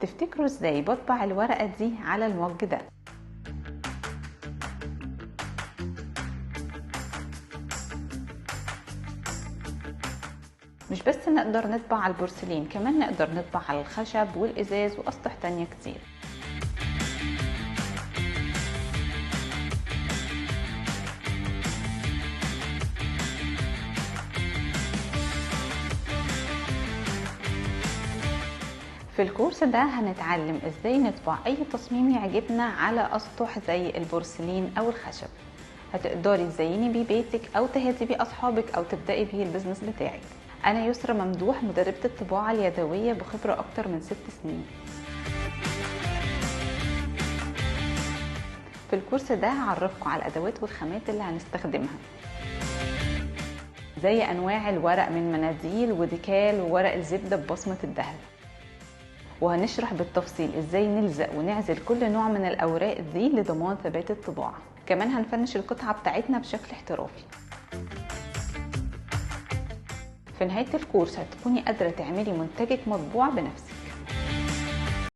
تفتكروا ازاي بطبع الورقة دي على المج ده؟ مش بس نقدر نطبع على البورسلين، كمان نقدر نطبع على الخشب والإزاز وأسطح تانية كتير. في الكورس ده هنتعلم ازاي نطبع اي تصميم يعجبنا على اسطح زي البورسلين او الخشب. هتقدري تزيني بيه بيتك او تهدي بيه اصحابك او تبدأي بيه ال business بتاعك. انا يسرا ممدوح، مدربة الطباعة اليدوية بخبرة اكتر من 6 سنين. في الكورس ده هعرفكم على الادوات والخامات اللي هنستخدمها، زي انواع الورق من مناديل وديكال وورق الزبدة ببصمة الذهب، وهنشرح بالتفصيل ازاي نلزق ونعزل كل نوع من الاوراق دي لضمان ثبات الطباعة. كمان هنفنش القطعة بتاعتنا بشكل احترافي. في نهاية الكورس هتكوني قادرة تعملي منتجك مطبوع بنفسك.